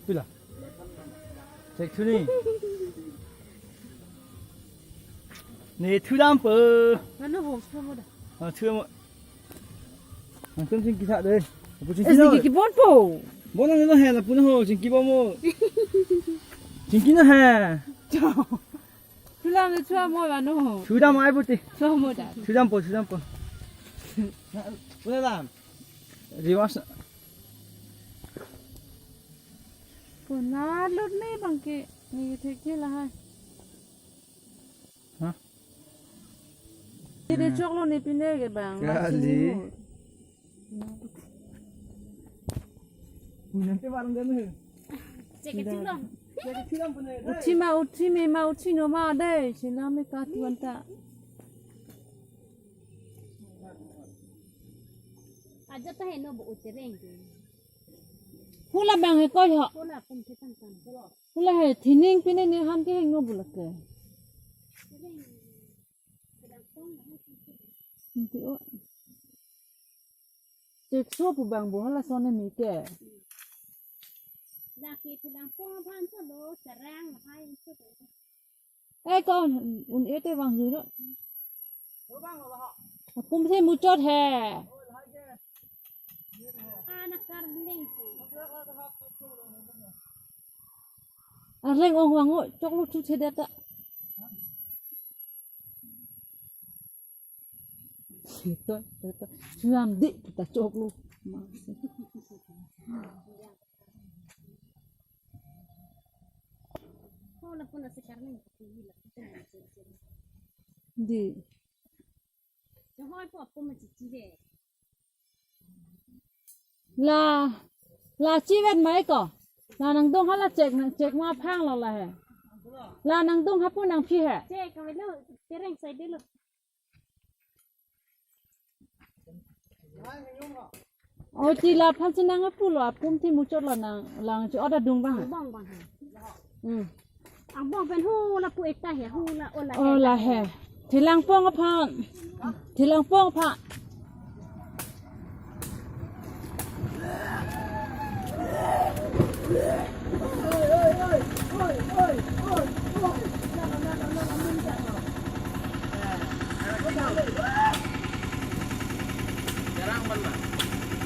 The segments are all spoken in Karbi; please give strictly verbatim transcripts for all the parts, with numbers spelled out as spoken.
Pila. Chek thu ni. Ne thu dampo. Mano ho, thu mo da. Ah, thu mo. Nangtum chingki tha dei. Apu chingki. Es no. Ni ki bon po. Bon nang no he, lapu no ho, chingki bom mo. Chingki no he. Cho. Thu lam le cho mo mano ho. Thu dam ai puti. Cho mo da. Thu dampo, thu dampo. Puna dam. Reverse. Puna lut ni bang ke, ni thek ke lahai. Ha? Ini choklo ni pine ke bang. Kali. Punya te barang dan he. Cek kecil dong. Uthi ma uthi me ma uthi no ma dei, sila me ka tuan ta. Aja ta heno bo utereng ke. Hula bang he koi ho. Hula pun ke tang tang. Hula he thining pine ne han ke heng no bulak ke. Nanti o. Chek so pu bang bo hala son ne mi ke. Lake thelang pong aphan cholo, charang lahai cholo. Eh, ko un-e te vangjuilo. Apum si muchot he. Ana karling. Arleng ong vang o, choklo thu chedet ta. Sito, sito. Suam di kita choklo. Di. La, la chivet mai ko. La nangdung hala chek, nang chek ma phang lo la he. La nangdung hapu nangphi he. Chek kami lo, tereng sai de lo. O ti la phan si nang apu lo, apum ti muchot lo nang, lang chi order dung bang. Bang bang. Hmm. Ang bang pen hu la pu ekta he, hu la ola. Ola he. Thelang pong aphan. Thelang pong aphan.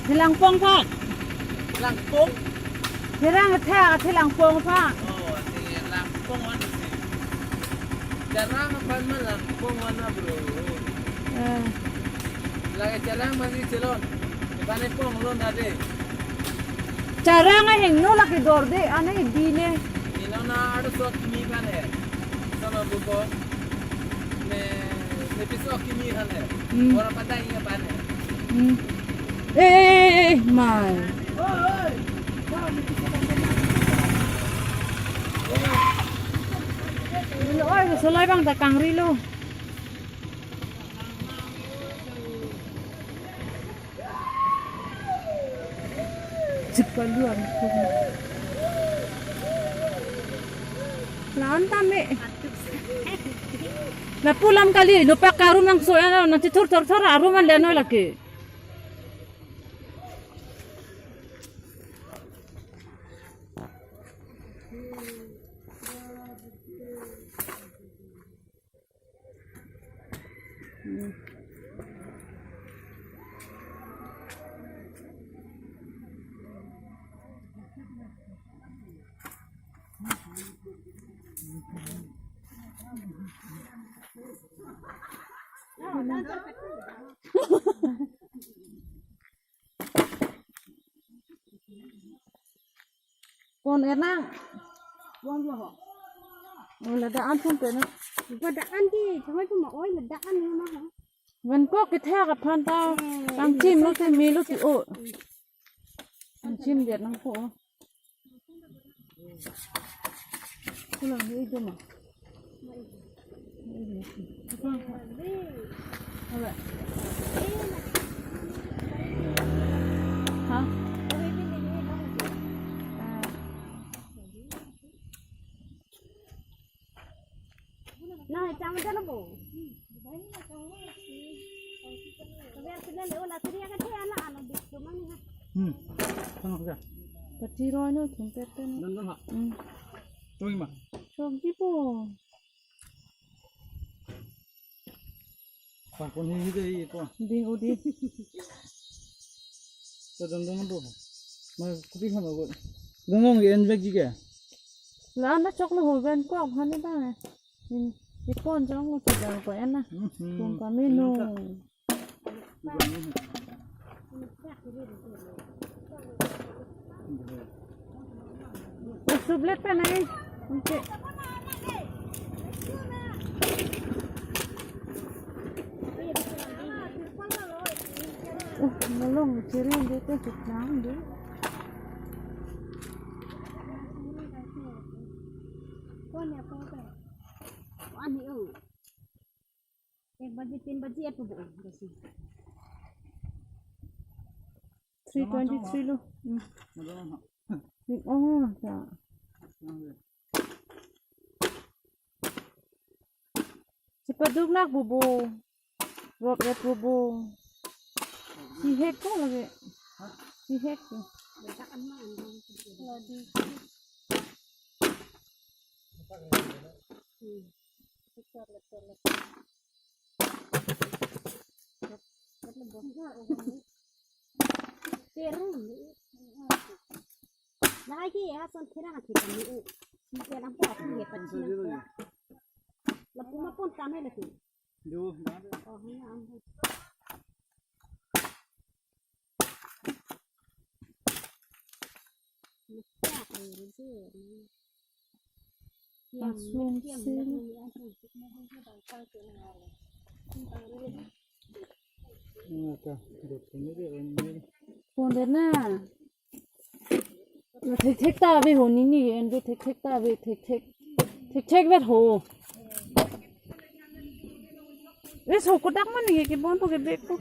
Thelang pong aphan. Thelang pong? Thelang the, thelang pong aphan. Oh, thelang pong aphan si. Charang aphan ma lang pong aphan na bro. Eh. Lake charang ma si chelon. Ikan pong lo na de. Charang aheng no lake dor de, ane di ne. Ino na ado sok mi kan he. Sama buko. Ne, ne pisok kimi kan he. Hmm. Orang pandai ingat pan he. Hmm. Eh, eh, eh, eh, mai. Oi, solai bang ta kangri lo. Chik palu ang. Lan ta me. Lapu lam kali, lupa karum nang soya na, nang chithur thur thur arum an le noi lake. Kon enang. Wan lo ho. Oh, ladak an thum pe na. Ladak an di, kami cuma oi ladak an ni mah. Wan ko kethak aphan ta. Hmm, tang chim lo te me lo ti o. Tang chim det nang ko. Kulang ni itu mah. Hmm. Tama ka. Pati roi no thum pet pen. Don don ha. Hmm. Choi ma. Chokji po. Pangkon hi hi dei po. Ding udi. To don don po. Ma kopi khama ko. Don don en bag ji ke. La na chok lo ho ben ko hani ba. Hmm. Ipon jong lo to jang ko en na. Hmm, hmm. Tum kami no. Sublet pa nai. Okay. Oh, malong ciri dia tu ciplang dia. Ani oh. Ek baji, tin baji ato bo, jasi. Three twenty-three lo. Hmm. Oh, ya. Sipaduk nak bubu. Rob ya bubu. Si hek ko lagi. Si hek ko. Hmm. Lagi ya, son kira nanti kami. Ni kira nampak aku ya, pasti nampak. Lapu ma pon kami lagi. Jo, jo. Oh, hanya ambil. Mesti apa ya, Jo? Yang, Langsung yang sini. Ini apa? Dot ini dia, ini. Pon deh na. Thekthek ta ave ho nini, en do thekthek ta ave, thekthek. Thekthek vet ho. Ves ho kodak mane ke bon po ke bag po.